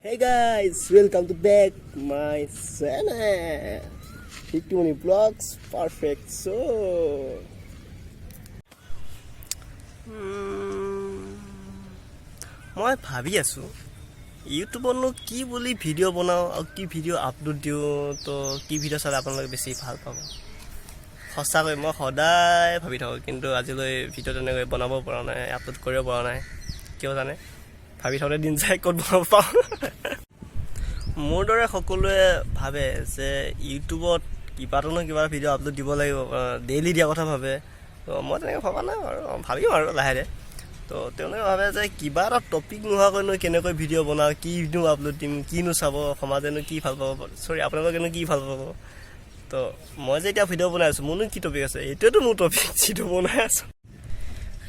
Hey guys, welcome to back my channel. Ritumoni Vlogs Perfect So. মই ভাবি আছোঁ, ইউটিউবতনো কি বুলি ভিডিঅ' বনাওঁ আৰু কি ভিডিঅ' আপলোড দিওঁ। তো কি ভিডিঅ' চালে আপোনালোকে বেছি ভাল পাব? সঁচাকৈ মই সদায় ভাবি থাকোঁ, কিন্তু আজিলৈ ভিডিঅ' তেনেকৈ বনাব পৰা নাই, আপলোড কৰিব পৰা নাই। কিয় জানে? ভাবি থাকোঁতে দিন যায়, ক'ত বনাব পাৰোঁ। মোৰ দৰে সকলোৱে ভাবে যে ইউটিউবত কিবা এটা নহয় কিবা এটা ভিডিঅ' আপলোড দিব লাগিব, ডেইলি দিয়া কথা ভাবে। তো মই তেনেকৈ ভবা নাই বাৰু, ভাবিম আৰু লাহে লাহে। তো তেওঁলোকে ভাবে যে কিবা এটা টপিক নোহোৱাকৈনো কেনেকৈ ভিডিঅ' বনাওঁ, কিনো আপলোড দিম, কিনো চাব সমাজেনো, কি ভাল পাব, চৰি, আপোনালোকেনো কি ভাল পাব? তো মই যে এতিয়া ভিডিঅ' বনাই আছোঁ, মোৰনো কি টপিক আছে? এইটোৱেতো মোৰ টপিক, যিটো বনাই আছোঁ।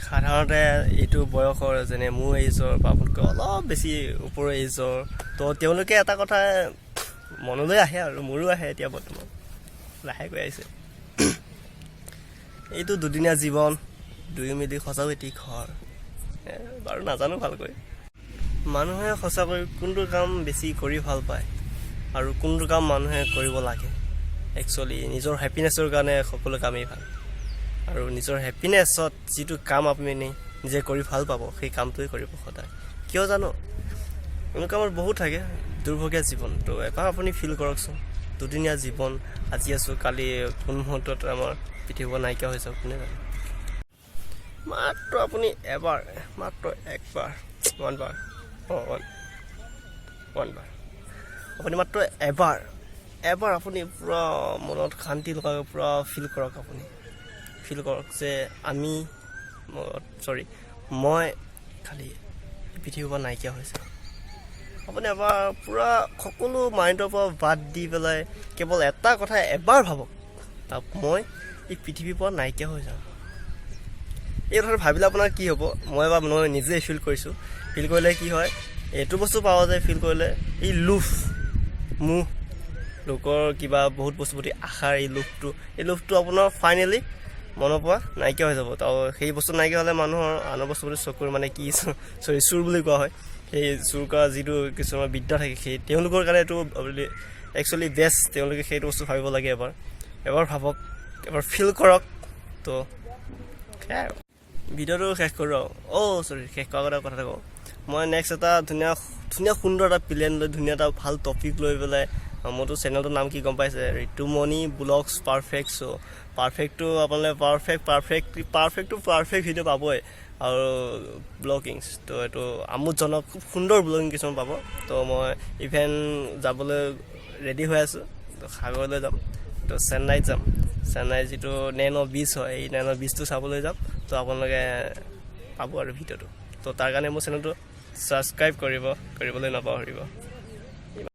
সাধাৰণতে এইটো বয়সৰ, যেনে মোৰ এইজৰ বা মোতকৈ অলপ বেছি ওপৰৰ এইজৰ, তো তেওঁলোকে এটা কথা মনলৈ আহে আৰু মোৰো আহে, এতিয়া বৰ্তমান লাহেকৈ আহিছে, এইটো দুদিনীয়া জীৱন, দুয়ো মিলি সজাও এটি ঘৰ। বাৰু নাজানো ভালকৈ, মানুহে সঁচাকৈ কোনটো কাম বেছি কৰি ভাল পায় আৰু কোনটো কাম মানুহে কৰিব লাগে। একচুৱেলি নিজৰ হেপিনেছৰ কাৰণে সকলো কামেই ভাল আৰু নিজৰ হেপিনেছত যিটো কাম আপুনি নিজে কৰি ভাল পাব, সেই কামটোৱে কৰিব সদায়। কিয় জানো, এনেকুৱা আমাৰ বহুত থাকে দুৰ্ভগীয়া জীৱন। তো এবাৰ আপুনি ফিল কৰকচোন, দুদিনীয়া জীৱন, আজি আছোঁ, কালি কোন মুহূৰ্তত আমাৰ পৃথিৱীৰ নাইকিয়া হৈ যাব, কোনে জানে? মাত্ৰ আপুনি এবাৰ, মাত্ৰ একবাৰ, ওৱান বাৰ, অঁ, ওৱান ওৱান বাৰ, আপুনি মাত্ৰ এবাৰ এবাৰ আপুনি পূৰা মনত শান্তি লগাই পূৰা ফিল কৰক। আপুনি ফিল কৰক যে আমি, চৰি, মই খালি পৃথিৱীৰ পৰা নাইকিয়া হৈছে। আপুনি এবাৰ পূৰা সকলো মাইণ্ডৰ পৰা বাদ দি পেলাই কেৱল এটা কথা এবাৰ ভাবক, তাত মই এই পৃথিৱীৰ পৰা নাইকিয়া হৈ যাম। এই কথাটো ভাবিলে আপোনাৰ কি হ'ব? মই এবাৰ মই নিজে ফিল কৰিছোঁ। ফিল কৰিলে কি হয়? এইটো বস্তু পোৱা যায়, ফিল কৰিলে এই লোভ, মোহ, লোকৰ কিবা বহুত বস্তুৰ প্ৰতি আশাৰ এই লোভটো আপোনাৰ ফাইনেলি মনৰ পৰা নাইকিয়া হৈ যাব। তো সেই বস্তু নাইকিয়া হ'লে মানুহৰ আনৰ বস্তুৰ প্ৰতি চকুৰ, মানে কি, চৰি, চুৰ বুলি কোৱা হয়, সেই চুৰ কৰা যিটো কিছুমান বিদ্যা থাকে, সেই তেওঁলোকৰ কাৰণে এইটো একচুৱেলি বেষ্ট। তেওঁলোকে সেইটো বস্তু ভাবিব লাগে। এবাৰ এবাৰ ভাবক, এবাৰ ফিল কৰক। তো সেয়াই আৰু ভিডিঅ'টো শেষ কৰোঁ আৰু। অ' চৰি, শেষ কৰাৰ আগতে কথা এটা কওঁ। মই নেক্সট এটা ধুনীয়া ধুনীয়া সুন্দৰ এটা প্লেন লৈ, ধুনীয়া এটা ভাল টপিক লৈ পেলাই, মোৰতো চেনেলটোৰ নাম কি গম পাইছে, ঋতুমণি ব্লগছ পাৰফেক্ট চ'। পাৰফেক্টটো আপোনালোকে perfect perfect perfect to perfect video পাবই আৰু ব্লগিংছ। তো এইটো আমোদজনক, খুব সুন্দৰ ব্লগিং কিছুমান পাব। তো মই ইভেন যাবলৈ ৰেডি হৈ আছোঁ। তো সাগৰলৈ যাম, তো চেন্নাইত যাম। চেন্নাইৰ যিটো নেন' বিচ হয়, এই নেন' বিচটো চাবলৈ যাম। তো আপোনালোকে পাব আৰু ভিডিঅ'টো। তো তাৰ কাৰণে মোৰ চেনেলটো ছাবস্ক্ৰাইব কৰিবলৈ নাপাহৰিব।